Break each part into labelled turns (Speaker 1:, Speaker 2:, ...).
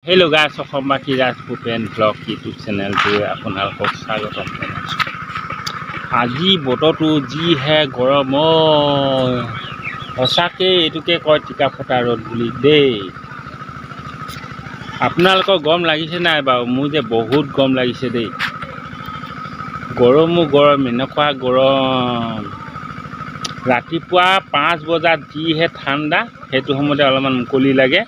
Speaker 1: Hello' গাইছ, অসমবাসী ৰাজ Bhupen blog YouTube চেনেলটোৱে আপোনালোকক স্বাগতম জনাইছোঁ। আজি বতৰটো যিহে গৰম, সঁচাকৈ এইটোকে কয় টিকা ফটা ৰ'দ বুলি দেই। আপোনালোকৰ গৰম লাগিছে নাই বাৰু? মোৰ যে বহুত গৰম লাগিছে দেই। গৰমো গৰম, এনেকুৱা গৰম। ৰাতিপুৱা 5 বজাত যিহে ঠাণ্ডা, সেইটো সময়তে অলপমান মুকলি লাগে।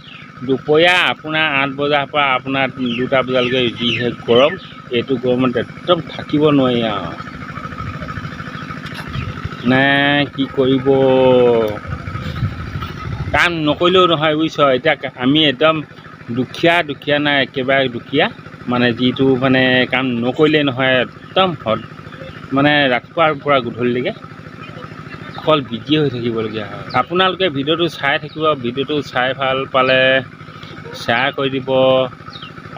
Speaker 1: দুপৰীয়া আপোনাৰ 8 বজাৰ পৰা আপোনাৰ 2টা বজালৈকে যিহে গৰম, এইটো গৰমত একদম থাকিব নোৱাৰি আৰু। নে কি কৰিব, কাম নকৰিলেও নহয় বুজিছ। এতিয়া আমি একদম দুখীয়া, দুখীয়া নাই একেবাৰে দুখীয়া, মানে যিটো মানে কাম নকৰিলেই নহয়, একদম মানে ৰাতিপুৱাৰ পৰা গধূলিলৈকে অকল বিজি হৈ থাকিবলগীয়া হয়। আপোনালোকে ভিডিঅ'টো চাই থাকিব, ভিডিঅ'টো চাই ভাল পালে শ্বেয়াৰ কৰি দিব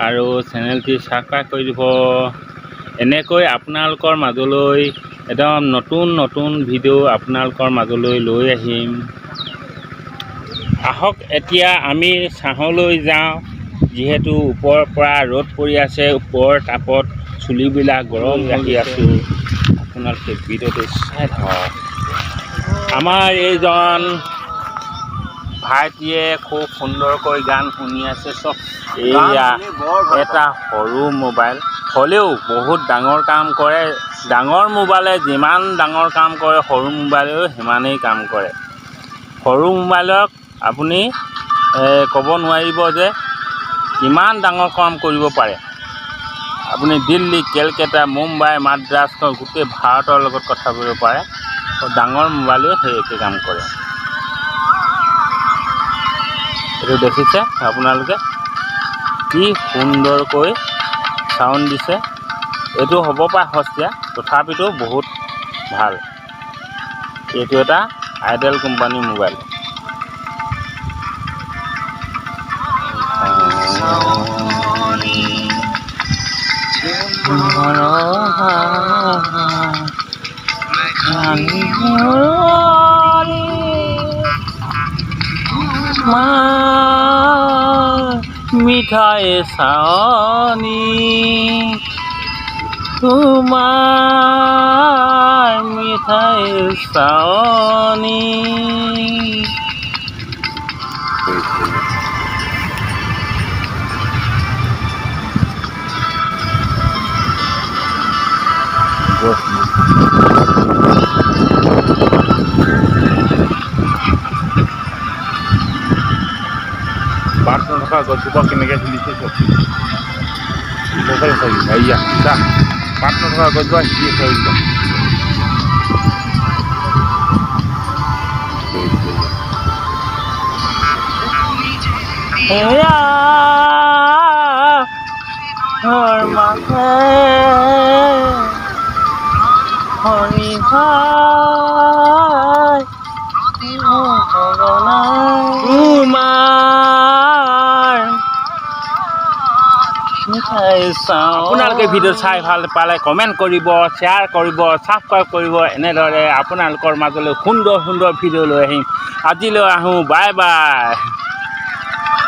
Speaker 1: আৰু চেনেলটি ছাবস্ক্ৰাইব কৰি দিব। এনেকৈ আপোনালোকৰ মাজলৈ একদম নতুন নতুন ভিডিঅ' আপোনালোকৰ মাজলৈ লৈ আহিম। আহক এতিয়া আমি ছাঁহলৈ যাওঁ। যিহেতু ওপৰৰ পৰা ৰ'দ পৰি আছে, ওপৰৰ তাপত চুলিবিলাক গৰম ৰাখি আছোঁ। আপোনালোকে ভিডিঅ'টো চাই থাকক। আমাৰ এইজন ভাইটিয়ে খুব সুন্দৰকৈ গান শুনি আছে। চব এইয়া এটা সৰু মোবাইল হ'লেও বহুত ডাঙৰ কাম কৰে। ডাঙৰ মোবাইলে যিমান ডাঙৰ কাম কৰে, সৰু মোবাইলেও সিমানেই কাম কৰে। সৰু মোবাইলক আপুনি ক'ব নোৱাৰিব যে কিমান ডাঙৰ কাম কৰিব পাৰে। আপুনি দিল্লী, কেলকাতা, মুম্বাই, মাদ্ৰাছ গোটেই ভাৰতৰ লগত কথা পাতিব পাৰে। ডাঙৰ মোবাইলেও সেই একে কাম কৰে। এইটো দেখিছে আপোনালোকে কি সুন্দৰকৈ চাউণ্ড দিছে। এইটো হ'ব পাৰে সস্তীয়া, তথাপিতো বহুত ভাল। এইটো এটা আইটেল কোম্পানীৰ মোবাইল। মিঠাই চানি তোমাৰ মিঠাই চানি। পাত নথকা গছজোপা কেনেকৈ হিলিছে চব। এয়া চা, পাত নথকা গছজোপা হিলি আছে একদম। এয়া মাথে হৰি ভাই তোমাৰ। আপোনালোকে ভিডিঅ' চাই ভাল পালে কমেণ্ট কৰিব, শ্বেয়াৰ কৰিব, ছাবস্ক্ৰাইব কৰিব। এনেদৰে আপোনালোকৰ মাজলৈ সুন্দৰ সুন্দৰ ভিডিঅ' লৈ আহিম। আজিলৈ আহোঁ, বাই বাই।